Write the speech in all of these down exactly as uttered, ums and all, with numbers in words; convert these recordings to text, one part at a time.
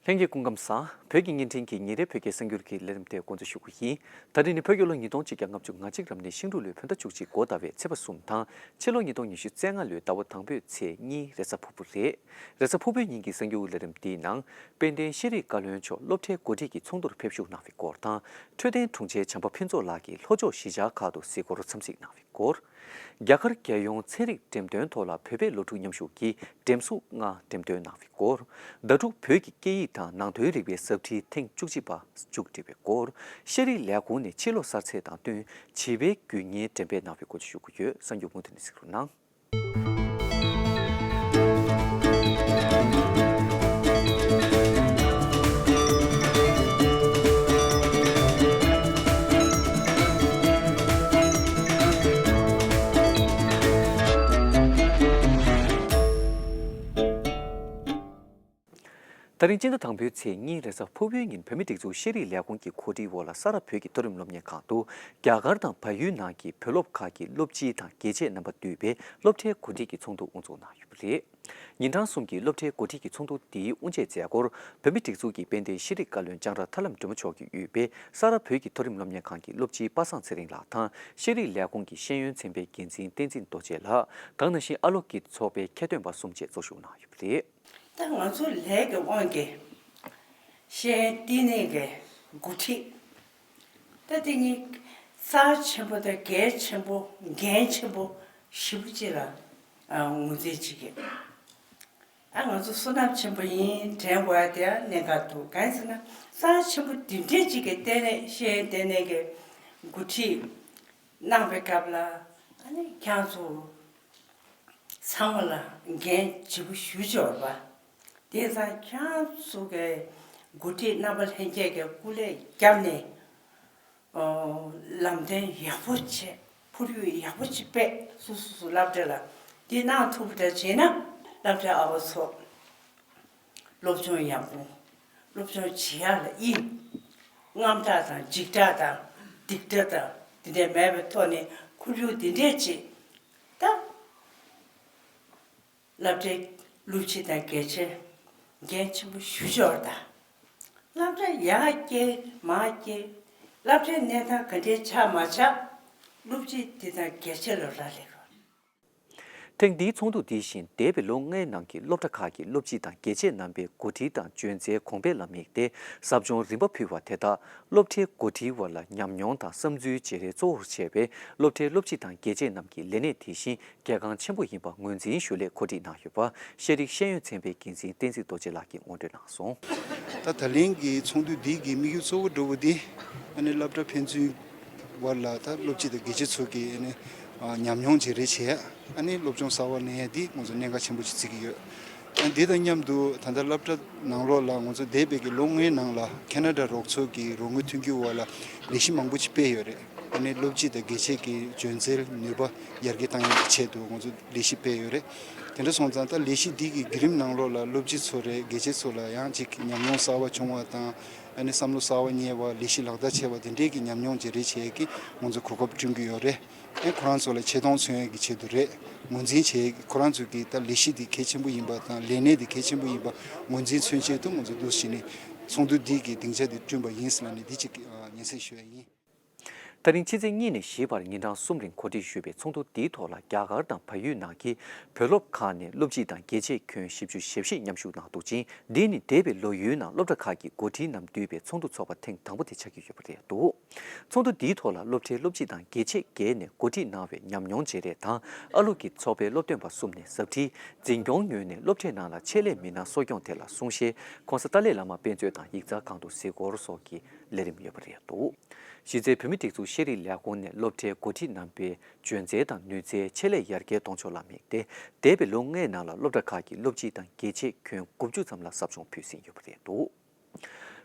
ལྷན་རྒྱས་སྐུ་ཁམས་བཟང་། བོད་ཀྱི་བརྙན་འཕྲིན་གྱི་ཉིན་རེའི་བོད་སྐད་གསར་འགྱུར་གྱི་ལས་རིམ་དེ་འགོ་འཛུགས་ཞུ་གི་ཡིན། ད་རིང་ནི་བོད་རྒྱལ་ལོ་ཉིས་སྟོང་ཆིག་བརྒྱ་ལྔ་བཅུ་ང་གཅིག་རབ་གནས་ཤིང་འབྲུག་ལོའི་བོད་ཟླ་བཅུ་གཅིག་འགོ་ཟླ་བའི་ཚེས་པ་གསུམ་དང་། ཕྱི་ལོ་ཉིས་སྟོང་ཉི་ཤུ་རྩ་ལྔ་ལོའི་ཟླ་བ་དང་པོའི་ཚེས་གཉིས་རེས་གཟའ་ཕུར་བུ་རེད། རེས་གཟའ་ཕུར་བུའི་ཉིན་གྱི་གསར་འགྱུར་ལས་རིམ་འདིའི་ནང་། དཔལ་ལྡན་ཤེས་རིག་བཀའ་བློན་མཆོག་སློབ་གྲྭའི་འགོ་ཁྲིད་ཀྱི་ཚོགས་འདུར་ཕེབས་བཞུགས་གནང་བའི་སྐོར་དང་། འཕྲོད་བསྟེན་དྲུང་ཆེ་བྱམས་པ་ཕུན་ཚོགས་ལགས་ཀྱིས་ལྷོ་ཕྱོགས་གཞིས་ཆགས་ཁག་ཏུ་གཟིགས་སྐོར་འཚམས་གཟིགས་གནང་བའི་སྐོར། རྒྱ་གར་རྒྱལ་ཡོངས་ཚན་རིག་འགྲེམས་སྟོན་ཐོག་ལ་བོད་པའི་སློབ་ཕྲུག་མཉམ་ཞུགས་ཀྱིས་འགྲེམས་གཟུགས་ལྔ་འགྲེམས་སྟོན་གནང་བའི་སྐོར། ཟླ་དྲུག་བོད་ཀྱི་སྐད་ཡིག་དང་ནང་དོན་རིག་པའི་ཟབ་ཁྲིད་ཐེངས་བཅུ་གཅིག་པ་མཇུག་སྒྲིལ་བའི་སྐོར། ཤེས་རིག་ལས་ཁུངས་ནས་ཕྱི་ལོ་གསར་ཚེས་དང་བསྟུན་བྱིས་པའི་རྒྱུ་བརྙན་འགྲེམས་སྤེལ་གནང་བའི་སྐོར་ཞུ་གི་ཡོད། གསར་འགྱུར་མུ་མཐུད་ནས་གཟིགས་རོགས་གནང་། ད་རིང་སྤྱི་ཟླ་དང་པོའི་ཚེས་གཉིས་རེས་གཟའ་ཕུར་བུའི་ཉིན་བོད་མིའི་སྒྲིག་འཛུགས་ཤེས་རིག་ལས་ཁུངས་ཀྱི་གོ་སྒྲིག་འོག་ལ་ས་རཱ་བོད་ཀྱི་མཐོ་རིམ་སློབ་གཉེར་ཁང་དུ་རྒྱ་གར་དང་བལ་ཡུལ་ནང་གི་བོད་སློབ་ཁག་གི་སློབ་སྤྱི་དང་དགེ་ཆེ་རྣམ་པ་འདུས་པའི་སློབ་གྲྭའི་འགོ་ཁྲིད་ཀྱི་ཚོགས་འདུ་དབུ་འཛུགས་གནང་ཡོད་པ་རེད། ཉིན་གྲངས་གསུམ་གྱི་སློབ་གྲྭའི་འགོ་ཁྲིད་ཀྱི་ཚོགས་འདུ་འདིའི་དབུ་འབྱེད་མཛད་སྒོར་བོད་མིའི་སྒྲིག་འཛུགས་ཀྱི་དཔལ་ལྡན་ཤེས་རིག་བཀའ་བློན་ལྕང་ར་ཐར་ལམ་སྒྲོལ་མ་མཆོག་གིས་དབུས་པའི་ས་རཱ་བོད་ཀྱི་མཐོ་རིམ་སློབ་གཉེར་ཁང་གི་སློབ་སྤྱི་པ་སངས་ཚེ་རིང་ལགས་དང་ཤེས་རིག་ལས་ཁུངས་ཀྱི་ཤེས་ཡོན་ཚན་པའི་འགན་འཛིན་བསྟན་འཛིན་རྡོ་རྗེ་ལགས། ད་ག་ནང་བཞིན་ཨ་ལོ་ཀི་ཚོགས་པའི་ཁྱད་སྟོན་པ་གསུམ་བཅས་གཙོ་བཞུགས་གནང་ཡོད་པ་རེད། ད་ང་ཚོ་ལས་ཀྱི་དབང་གིས་ཤེས་ཡོན་བསྟི་གནས་ཀྱི་འགོ་ཁྲིད། ད་དེ་ནི་རྩ་ཆེན་པོ་དང་གལ་ཆེན་པོ་འགན་ཆེན་པོ་ཞེ་པོ་ཅིག་ལ་ཨ་ངོས་འཛིན་བྱེད་ཀྱི། ཨ་ང་ཚོ་བསོད་ནམས་ཆེན་པོ་ཡིན་དྲན་དགོས་ཡ་དེ་ཡང་གནད་འགག་འདུག་གང་ཡིན་ཟེར་ན་རྩ་ཆེན་པོ་འདི་འདྲས་ཅིག་གི་ལྟེ་གནས་ཤེས་ཡོན་ལྟེ་གནས་ཀྱི་འགོ་ཁྲིད་གནང་པའི་སྐབས་ལ་ཨ་ནི་ཁྱེད་ཚོ་ཚང་མ་ལ་འགན་ལྗིད་པོ་ཞེ་པོ་ཅིག་ཡོད་རེད་པ། དེ་ཙང་ཁྱེད་ཚོ་གི་འགོ་ཁྲིད་རྣམ་པ་ལྷན་རྒྱས་ཀྱི་སྐུ་ལས་བརྒྱབ་ནས་ཨོ་ལམ་སྟོན་ཡག་པོ་བྱས། ཁོར་ཡུག་ཡག་པོ་ཅིག་སྤེལ། སོ་སོ་སོ་སློབ་གྲྭ་ལ་འདི་གནང་ཐུབ་པ་འདྲ་བྱས་ན་སློབ་གྲྭའི་ཨ་བ་ཚོ་སློབ་སྦྱོང་ཡག་པོ་སློབ་སྦྱོང་བྱེད་ཡག་ལ་ཨི་དངངས་སྐྲག་དང་འཇིགས་སྐྲག་དང་སྡིག་སྒྲིབ་དང་འདི་འདྲ་མེད་པའི་ཐོག་ནས་ཁོར་ཡུག་འདི་འདྲས་ཅིག་ད། སློབ་གྲྭའི་སློབ་སྤྱི་དང་དགེ་ཆེ་འགན་ཆེན་པོ་ཞེ་ཅིག་ཡོད་རེད་ད། སློབ་གྲྭ་ཡར་སྐྱེལ་མར་སྐྱེལ། སློབ་གྲྭའི་གནས་སྟངས་ག་འདྲའི་ཆགས་མ་ཆགས་སློབ་སྤྱི་དེ་དང་དགེ་ཆེ་ལ་རག་ལས་རེད། ཐེངས་འདིའི་ཚོགས་འདུ་འདི་བཞིན་འདས་པའི་ལོ་ལྔའི་ནང་གི་སློབ་གྲྭ་ཁག་གི་སློབ་སྤྱི་དང་དགེ་ཆེ་རྣམ་པའི་གོ་སྒྲིག་དང་བྱོན་རྫས་གོང་འཕེལ་ལ་དམིགས་ཏེ་ཟབ་སྦྱོང་རིམ་པ་ཕུལ་བ་དེ་དག་སློབ་གྲྭའི་འགོ་ཁྲིད་བར་ལ་ཉམས་མྱོང་དང་བསམ་ཚུལ་བརྗེ་རེས་གཙོ་བོར་བྱས་པའི་སློབ་གྲྭའི་སློབ་སྤྱི་དང་དགེ་ཆེ་རྣམས་ཀྱི་ལས་གནས་དེ་བཞིན་གལ་འགངས་ཆེན་པོ་ཡིན་པ་ངོས་འཛིན་ཞུ་སླད་གོ་སྒྲིག་གནང་ཡོད་པ་ཤེས་རིག་ཤེས་ཡོན་ཚན་པའི་འགན་འཛིན་བསྟན་འཛིན་རྡོ་རྗེ་ལགས་ཀྱིས་ངོ་སྤྲོད་གནང་སོང་། ད་ད་ལན་གྱི་ཚོགས་འདུ་འདི་གི་དམིགས་ཡུལ་གཙོ་བོ་འདྲ་བོ་འདི་ཨ་ནི་སློབ་གྲྭ་ཕན་ཚུན་བར་ལ་ད་སློབ་སྤྱི་དང་དགེ་ཆེ་ཚོ་གི་ཨ་ནི་ཉམས་མྱོང་བརྗེ་རེས་བྱས། ཨ་ནི་སློབ་སྦྱོང་གསར་བ་ལེན་ཡ་འདི་ང་ཚོ་གནད་འགག་ཆེན་པོ་ཅིག་བརྩི་གི་ཡོད། ཨ་འདི་དང་མཉམ་དུ་ད་ལྟ་སློབ་གྲྭ་ནང་ལོགས་ལ་ང་ཚོ་འདས་པའི་གི་ལོ་ལྔའི་ནང་ལ་ཁེ་ན་ཌ་རོགས་ཚོགས་ཀྱི་རོགས་དངུལ་མཐུན་འགྱུར་འོག་ལ་ལས་གཞི་མང་པོ་ཅིག་སྤེལ་ཡོད་རེད། ཨ་ནི་སློབ་སྤྱི་དང་དགེ་ཆེ་གི་བྱོན་རྫས་ནུས་པ་ཡར་རྒྱས་བཏང་ཡག་གི་ཆེད་དུ་ང་ཚོ་ལས་གཞི་སྤེལ་ཡོད་རེད། དེ་འདྲ་སོང་ཙང་ད་ལས་གཞི་འདི་གི་བརྒྱུད་རིམ་ནང་ལོགས་ལ་སློབ་སྤྱི་ཚོ་རེད། དགེ་ཆེ་ཚོ་ལ་ཡང་ཅིག་ཉམས་མྱོང་གསར་བ་བྱུང་བ་དང་ཨ་ནི་བསམ་བློ་གསར་བ་རྙེད་པ། ལས་གཞི་ལག་བསྟར་བྱས་པ་དེ་འདྲས་ཀྱི་ཉམས་མྱོང་བརྗེ་རེས་བྱེད་ཡག་གི་ང་ཚོ་གོ་སྐབས་བསྐྲུན་གྱི་ཡོད་རེད། ཨེ་ཁོ་རང་ཚོ་ལ་ཆེ་མཐོང་མཚོན་ཡག་གི་ཆེད་དུ་རེད། ངོས་འཛིན་བྱེད་ཡག་གི་ཁོ་རང་ཚོ་གི་ད་ལས་གཞི་འདི་གལ་ཆེན་པོ་ཡིན་པ་དང་ལས་གནས་འདི་གལ་ཆེན་པོ་ཡིན་པ་ངོས་འཛིན་མཚོན་ཆེད་དུ་ང་ཚོ་འདུག་སེ་བྱས་ནས་ཚོགས་འདུ་འདི་གི་སྡིངས་ཆ་འདི་བསྐྲུན་པ་ཡིན་ཟེར་ལབ་ནས་འདི་གཅིག་ཨ་སྙན་སེང་ཞུ་ཡག་ཡིན། ད་རིང་ཕྱི་ཚེས་གཉིས་ནས་བཞི་བར་ཉིན་གྲངས་གསུམ་རིང་གོ་སྒྲིག་ཞུས་པའི་ཚོགས་འདུ་འདིའི་ཐོག་ལ་རྒྱ་གར་དང་བལ་ཡུལ་ནང་གི་བོད་སློབ་ཁག་ནས་སློབ་སྤྱི་དང་དགེ་ཆེ་ཁྱོན་བཞི་བཅུ་ཞེ་བཞི་མཉམ་ཞུགས་གནང་འདུག་ཅིང་། འདི་ནི་འདས་པའི་ལོ་ཡུན་ནང་སློབ་གྲྭ་ཁག་གི་འགོ་ཁྲིད་རྣམས་འདུས་པའི་ཚོགས་འདུ་འཚོགས་པ་ཐེངས་དང་པོ་དེ་ཆགས་ཀྱི་ཡོད་པ་རེད་འདུག་ཚོགས་འདུ་འདིའི་ཐོག་ལ་སློབ་གྲྭའི་སློབ་སྤྱི་དང་དགེ་ཆེ་བརྒྱད་ནས་གོ་སྒྲིག་གནང་བའི་ཉམས་མྱོང་བརྗེ་རེས་དང་། ཨ་ལུག་གི་ཚོགས་པའི་སློབ་སྟོན་པ་གསུམ་ནས་ཟབ་ཁྲིད། འཛིན་སྐྱོང་ངོས་ནས་སློབ་གྲྭའི་ནང་ལ་ཆེད་ལས་མི་སྣ་གསོ་སྐྱོང་ཐད་ལ་གསུང་བཤད། ྋགོང་ས་ཏཱ་ལའི་བླ་མ་དཔེ་མཛོད་དང་ཡིག་ཚང་ཁང་དུ་གཟིགས་སྐོར་སོགས་ཀྱི་ལས་རིམ་ཡོད་པ་རེད་འདུག་གཞི་རྩའི་བོད་མིའི་སྒྲིག་འཛུགས་ཤེས་རིག་ལས་ཁུངས་ནས་སློབ་གྲྭའི་འགོ་ཁྲིད་རྣམ་པའི་བྱོན་རྫས་དང་ནུས་རྩལ་ཆེད་ལས་ཡར་རྒྱས་གཏོང་ཕྱོགས་ལ་དམིགས་ཏེ། འདས་པའི་ལོ་ལྔའི་ནང་ལ་སློབ་གྲྭ་ཁག་གི་སློབ་སྤྱི་དང་དགེ་ཆེ་ཁྱོན་དགུ་བཅུ་ཙམ་ལ་ཟབ་སྦྱོང་ཕུལ་ཟིན་ཡོད་པ་རེད་འདུག་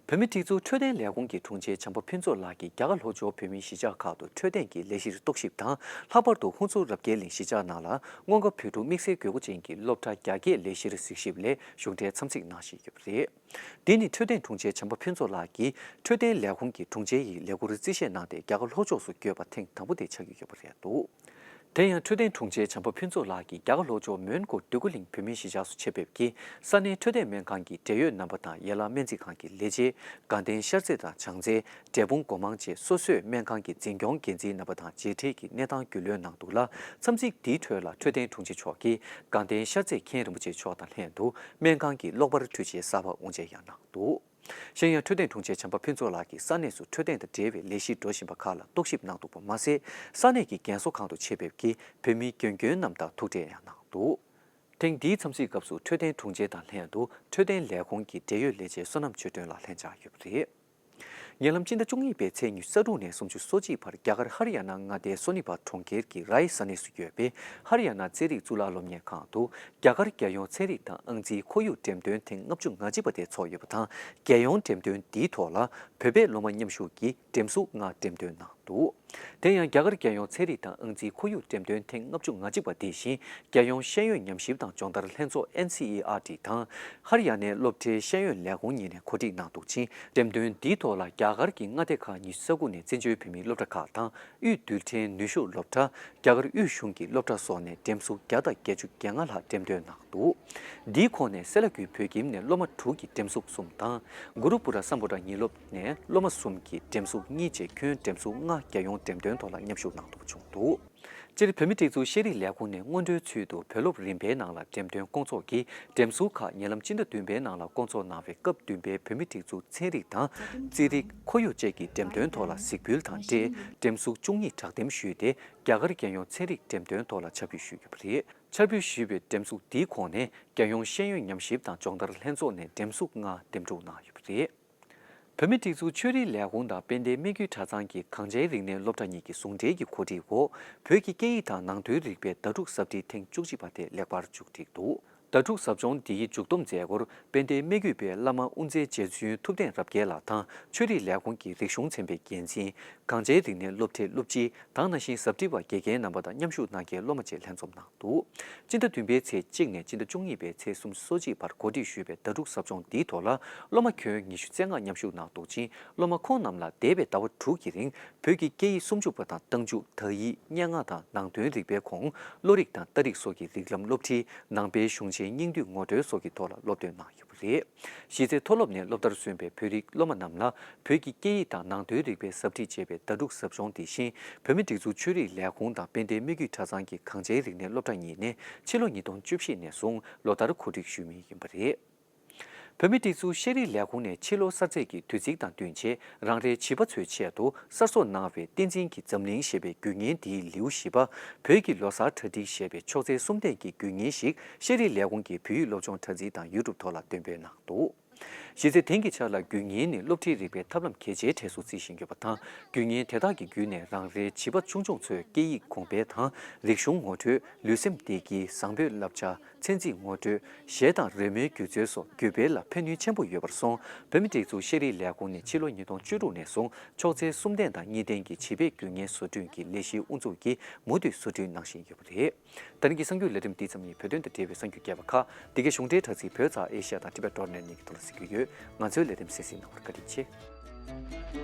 བོད་མིའི་སྒྲིག་འཛུགས་འཕྲོད་བསྟེན་ལས་ཁུངས་ཀྱི་དྲུང་ཆེ་བྱམས་པ་ཕུན་ཚོགས་ལགས་ཀྱིས་རྒྱ་གར་ལྷོ་ཕྱོགས་བོད་མིའི་གཞིས་ཆགས་ཁག་ཏུ་འཕྲོད་བསྟེན་གྱི་ལས་གཞིར་རྟོག་ཞིབ་དང་། ལྷག་པར་དུ་ཧུན་སུར་རབ་རྒྱས་གླིང་གཞིས་ཆགས་ནང་ལ་སྔོན་འགོག་བོད་ཕྲུག་དམིགས་བསལ་དགོས་མཁོ་ཅན་གྱི་སློབ་གྲྭ་རྒྱ་སྐྱེད་ལས་གཞིར་གཟིགས་ཞིབ་ལས་གཞུང་འབྲེལ་འཚམས་གཟིགས་གནང་བཞིན་ཡོད་པ་རེད། འདི་ནི་འཕྲོད་བསྟེན་དྲུང་ཆེ་བྱམས་པ་ཕུན་ཚོགས་ལགས་ཀྱིས་འཕྲོད་བསྟེན་ལས་ཁུངས་ཀྱི་དྲུང་ཆེ་ཡི་ལས་འཁུར་རྩིས་བཞེས་གནང་སྟེ། རྒྱ་གར་ལྷོ་ཕྱོགས་སུ་བསྐྱོད་པ་ཐེངས་དང་པོ་དེ་ཆགས་ཀྱི་ཡོད་པ་རེད་འདུག་དེ་ཡང་འཕྲོད་བསྟེན་དྲུང་ཆེ་བྱམས་པ་ཕུན་ཚོགས་ལགས་ཀྱིས་རྒྱ་གར་ལྷོ་ཕྱོགས་མོན་གྷོ་འདོད་རྒུ་གླིང་བོད་མིའི་གཞིས་ཆགས་སུ་ཆེད་ཕེབས་ཀྱིས་ས་གནས་འཕྲོད་བསྟེན་སྨན་ཁང་གི་འབྲེལ་ཡོད་རྣམ་པ་དང་ཡན་ལག་སྨན་རྩིས་ཁང་གི་ལས་བྱེད། དགའ་ལྡན་ཤར་རྩེ་དང་བྱང་རྩེ། འབྲས་སྤུངས་སྒོ་མང་བཅས་སོ་སོའི་སྨན་ཁང་གི་འཛིན་སྐྱོང་འགན་འཛིན་རྣམ་པ་དང་མཇལ་འཕྲད་ཀྱིས་གནས་སྟངས་རྒྱུས་ལོན་གནང་འདུག་ལ། འཚམས་གཟིགས་འདིའི་ཁྲོད་ལ་འཕྲོད་བསྟེན་དྲུང་ཆེ་མཆོག་གིས་དགའ་ལྡན་ཤར་རྩེ་མཁན་རིན་པོ་ཆེ་མཆོག་དང་ལྷན་དུ་སྨན་ཁང་གི་གློག་པར་འཕྲུལ་ཆས་གསར་པ་དབུ་འབྱེད་ཡང་གནང་འདུག། གཞན་ཡང་འཕྲོད་བསྟེན་དྲུང་ཆེ་བྱམས་པ་ཕུན་ཚོགས་ལགས་ཀྱིས་ས་གནས་སུ་འཕྲོད་བསྟེན་དང་འབྲེལ་བའི་ལས་གཞི་འགྲོ་བཞིན་པ་ཁག་ལ་རྟོག་ཞིབ་གནང་འདུག་པ་མ་ཟད། ས་གནས་ཀྱི་རྒན་གསོ་ཁང་དུ་ཆེད་ཕེབས་ཀྱིས་བོད་མི་རྒན་རྒོན་རྣམས་དང་ཐུག་འཕྲད་ཡང་གནང་འདུག། ཐེངས་འདིའི་འཚམས་གཟིགས་སྐབས་སུ་འཕྲོད་བསྟེན་དྲུང་ཆེ་དང་ལྷན་དུ་འཕྲོད་བསྟེན་ལས་ཁུངས་ཀྱི་འབྲེལ་ཡོད་ལས་བྱེད་བསོད་ནམས་ཆོས་སྒྲོན་ལགས་ལྷན་བཅར་ཡོད་པ་རེད། ཉེ་ལམ་སྤྱི་ཟླ་བཅུ་གཉིས་པའི་ཚེས་ཉི་ཤུ་རྩ་དྲུག་ནས་སུམ་ཅུ་སོ་གཅིག་བར་རྒྱ་གར་ཧ་རི་ཡ་ན་མངའ་སྡེའི་སོ་ནི་པ་གྲོང་ཁྱེར་གྱི་རའི་ས་གནས་སུ་ཡོད་པའི་ཧ་རི་ཡ་ན་རྩེད་རིགས་གཙུག་ལག་སློབ་གཉེར་ཁང་དུ་རྒྱ་གར་རྒྱལ་ཡོངས་ཚན་རིག་དང་ཨང་རྩིས་ཁོར་ཡུག་འགྲེམས་སྟོན་ཐེངས་ལྔ་བཅུ་ང་གཅིག་པ་དེ་ཚོགས་ཡོད་པ་དང་། རྒྱལ་ཡོངས་འགྲེམས་སྟོན་འདིའི་ཐོག་ལ་བོད་པའི་སློབ་མ་མཉམ་ཞུགས་ཀྱིས་འགྲེམས་གཟུགས་ལྔ་འགྲེམས་སྟོན་གནང་འདུག། དེ་ཡང་རྒྱ་གར་རྒྱལ་ཡོངས་ཚན་རིག་དང་ཨང་རྩིས་ཁོར་ཡུག་འགྲེམས་སྟོན་ཐེངས་ལྔ་བཅུ་ང་གཅིག་པ་དེ་བཞིན་རྒྱལ་ཡོངས་ཤེས་ཡོན་ཉམས་ཞིབ་དང་སྦྱོང་བརྡར་ལྷན་ཚོགས་ཨེན་སི་ཨི་ཨར་ཊི་དང་། ཧ་རི་ཡ་ནའི་སློབ་གྲྭའི་ཤེས་ཡོན་ལས་ཁུངས་གཉིས་ནས་གོ་སྒྲིག་གནང་འདུག་ཅིང་། འགྲེམས་སྟོན་འདིའི་ཐོག་ལ་རྒྱ་གར་གྱི་མངའ་སྡེ་ཁག་ཉི་ཤུ་རྩ་དགུ་ནས་བཙན་བྱོལ་བོད་མིའི་སློབ་གྲྭ་ཁག་དང་། དབུས་རྡུལ་ཕྲན་ནུས་ཤུགས་སློབ་གྲྭ། རྒྱ་གར་དབུས་གཞུང་གི་སློབ་གྲྭ་སོགས་ནས་འགྲེམས་གཟུགས་བརྒྱ་དང་བརྒྱད་ཅུ་གྱ་ལྔ་ལྷག་འགྲེམས་སྟོན་གནང་འདུག། འདིའི་ཁོངས་ནས་སེ་ལ་ཀུའི་བོད་ཁྱིམ་ནས་སློབ་མ་དྲུག་གིས་འགྲེམས་གཟུགས་གསུམ་དང་། གུ་རུ་པུ་ར་སམ་བྷོ་ཊ་ཉིན་སློབ་ནས་སློབ་མ་གསུམ་གྱིས་འགྲེམས་གཟུགས་གཉིས་བཅས་ཁྱོན་འགྲེམས་གཟུགས་ལྔ་རྒྱལ་ཡོངས་འགྲེམས་སྟོན་ཐོག་ལ་མཉམ་ཞུགས་གནང་འདུག་བྱུང་འདུག། སྤྱིར་བོད་མིའི་སྒྲིག་འཛུགས་ཤེས་རིག་ལས་ཁུངས་ནས་སྔོན་འགྲོའི་ཚུལ་དུ་བོད་སློབ་རིམ་པའི་ནང་ལ་འགྲེམས་སྟོན་སྐོང་ཚོགས་ཀྱིས་འགྲེམས་གཟུགས་ཁག་ཉེ་ལམ་སྤྱི་ཟླ་བདུན་པའི་ནང་ལ་སྐོང་ཚོགས་གནང་བའི་སྐབས་བདུན་པའི་བོད་མིའི་སྒྲིག་འཛུགས་ཚན་རིག་དང་རྩིས་རིག་ཁོར་ཡུག་བཅས་ཀྱི་འགྲེམས་སྟོན་ཐོག་ལ་གཟིགས་འབུལ་དང་འབྲེལ་འགྲེམས་གཟུགས་བཅུ་གཉིས་དྲག་འགྲེམས་ཞུས་ཏེ། རྒྱ་གར་རྒྱལ་ཡོངས་ཚན་རིག་འགྲེམས་སྟོན་ཐོག་ལ་ཆ་འབུལ་ཞུས་ཡོད་པ་རེད། ཆ་འབུལ་ཞུས་པའི་འགྲེམས་གཟུགས་འདིའི་ཁོངས་ནས་རྒྱལ་ཡོངས་ཤེས་ཡོན་ཉམས་ཞིབ་དང་སྦྱོང་བརྡར་ལྷན་ཚོགས་ནས་འགྲེམས་གཟུགས་ལྔ་འདེམས་སྒྲུག་གནང་ཡོད་པ་རེད། བོད་མིའི་སྒྲིག་འཛུགས་ཆོས་རིག་ལས་ཁུངས་དང་དཔལ་ལྡན་སྨད་རྒྱུད་གྲྭ་ཚང་གི་གངས་ཅན་རིག་གནས་སློབ་གྲྭ་གཉིས་ཀྱི་ཟུང་འབྲེལ་གྱི་གོ་སྒྲིག་འོག་བོད་ཀྱི་སྐད་ཡིག་དང་ནང་དོན་རིག་པའི་ཟླ་དྲུག་ཟབ་ཁྲིད་ཐེངས་བཅུ་གཅིག་པ་དེ་ལེགས་པར་མཇུག་བསྒྲིལ་འདུག། ཟླ་དྲུག་ཟབ་སྦྱོང་འདིའི་མཇུག་བསྡོམས་མཛད་སྒོར་དཔལ་ལྡན་སྨད་རྒྱུད་པའི་བླ་མ་དབུ་མཛད་རྗེ་བཙུན་ཐུབ་བསྟན་རབ་རྒྱས་ལགས་དང་ཆོས་རིག་ལས་ཁུངས་ཀྱི་རིག་གཞུང་ཚན་པའི་འགན་འཛིན། གངས་ཅན་རིག་གནས་སློབ་ཁྲིད་སློབ་སྤྱི་དང་ནང་བཞིན་ཟབ་ཁྲིད་པ་དགེ་རྒན་རྣམ་པ་དང་མཉམ་ཞུགས་གནང་མཁན་སློབ་མ་བཅས་ལྷན་འཛོམས་གནང་འདུག། སྤྱི་ཟླ་བདུན་པའི་ཚེས་གཅིག་ནས་སྤྱི་ཟླ་བཅུ་གཉིས་པའི་ཚེས་སུམ་ཅུ་སོ་གཅིག་བར་གོ་སྒྲིག་ཞུས་པའི་ཟླ་དྲུག་ཟབ་སྦྱོང་འདིའི་ཐོག་ལ་སློབ་མ་ཁྱོན་ཉི་ཤུ་རྩ་ལྔ་མཉམ་ཞུགས་གནང་འདུག་ཅིང་། སློབ་མ་ཁོང་རྣམས་ལ་འདས་པའི་ཟླ་བ་དྲུག་གི་རིང་བོད་ཀྱི་སྐད་ཡིག་སུམ་ཅུ་པ་དང་རྟགས་འཇུག་དག་ཡིག་སྙན་ངག་དང་ནང་དོན་རིག་པའི་ཁོངས་བློ་རིག་དང་ལྟ་རིག་སོགས་ཀྱི་རིགས་ལམ་སློབ་ཁྲིད། ནང་པའི་གཞུང་ཆེན་སྙིང་བསྡུས་ངོ་སྤྲོད་སོགས་ཀྱི་ཐོག་ལ་སློབ་སྟོན་གནང་ཡོད་པ་རེད། གཞིས་རྩེ་མཐོ་སློབ་ནས་སློབ་མཐར་སོན་པའི་བོད་རིགས་སློབ་མ་རྣམས་ལ་བོད་ཀྱི་སྐད་ཡིག་དང་ནང་དོན་རིག་པའི་ཟབ་ཁྲིད་ཅེས་པའི་ཟླ་དྲུག་ཟབ་སྦྱོང་དེ་བཞིན་བོད་མིའི་སྒྲིག་འཛུགས་ཆོས་རིག་ལས་ཁུངས་དང་དཔལ་ལྡན་སྨད་རྒྱུད་གྲྭ་ཚང་གི་གངས་ཅན་རིག་གནས་སློབ་གྲྭ་གཉིས་ནས་ཕྱི་ལོ་ཉིས་སྟོང་བཅུ་བཞི་ནས་བཟུང་ལོ་ལྟར་གོ་སྒྲིག་ཞུ་མུས་ཡིན་པ་རེད། བོད་མིའི་སྒྲིག་འཛུགས་ཤེས་རིག་ལས་ཁུངས་ནས་ཕྱི་ལོ་གསར་ཚེས་ཀྱི་དུས་ཚིགས་དང་བསྟུན་ཆེད་རང་རེའི་བྱིས་པ་ཚོའི་ཆེད་དུ་གསར་བཟོ་གནང་བའི་བསྟན་འཛིན་གྱི་འཛམ་གླིང་ཞེས་པའི་བརྒྱུད་བརྙན་འདིའི་ལེའུ་བཞི་པ། བོད་ཀྱི་ལོ་གསར་གྲ་སྒྲིག་ཞེས་པའི་ཕྱོགས་འཚལ་གསུམ་ལྡན་གྱི་བརྒྱུད་བརྙན་ཞིག་ཤེས་རིག་ལས་ཁུངས་ཀྱི་བོད་ཡིག་སློབ་སྦྱོང་དྲ་ཚིགས་དང་ཡུ་ཊུབ་ཐོག་ལ་འདོན་སྤེལ་གནང་འདུག། གཞི་རྩའི་དེང་གི་ཆར་ལ་བརྒྱུད་བརྙན་ནི་སློབ་ཁྲིད་རིག་པའི་ཐབས་ལམ་གལ་ཆེའི་གྲས་སུ་བརྩི་བཞིན་ཡོད་པ་དང་། བརྒྱུད་བརྙན་དེ་དག་གི་བརྒྱུད་ནས་རང་རེའི་བྱིས་པ་ཆུང་ཆུང་ཚོའི་སྐད་ཡིག་གོང་འཕེལ་དང་། རིག་གཞུང་ངོ་སྤྲོད། ལུས་སེམས་བདེ་སྐྱིད། བཟང་པོའི་བསླབ་བྱ། ཚན་རྩིས་ངོ་སྤྲོད། གཞས་དང་རོལ་མོའི་སྒྱུ་རྩལ་སོགས་བརྒྱུད་སྤེལ་ལ་ཕན་ནུས་ཆེན་པོ་ཡོད་པར་སོང་། བོད་མིའི་སྒྲིག་འཛུགས་ཤེས་རིག་ལས་ཁུངས་ནས་ཕྱི་ལོ་ཉིས་སྟོང་བཅུ་དྲུག་ནས་བཟུང་ཕྱོགས་འཚལ་གསུམ་ལྡན་དང་གཉིས་ལྡན་གྱི་བྱིས་པའི་བརྒྱུད་བརྙན་བཟོ་སྐྲུན་གྱི་ལས་གཞིའི་དབུ་འཛུགས་ཀྱིས་མུ་མཐུད་བཟོ་སྐྲུན་གནང་བཞིན་ཡོད་པ་རེད། ད་རིང་གི་གསར་འགྱུར་ལས་རིམ་འདི་ཙམ་ཡིན། བོད་དོན་དང་འབྲེལ་བའི་གསར་འགྱུར་རྒྱས་པ་ཁག་འདི་གའི་གཞུང་འབྲེལ་དྲ་ཚིགས་བོད་ཙ་ཨེ་ཤི་ཡ་དང་Tibet dot net གཉིས་ཀྱི་ཐོག་ལ་གཟིགས་རྒྱུ་ཡོད། ང་ཚོའི་ལས་རིམ་གསན་གཟིགས་གནང་བར་བཀའ་དྲིན་ཆེ།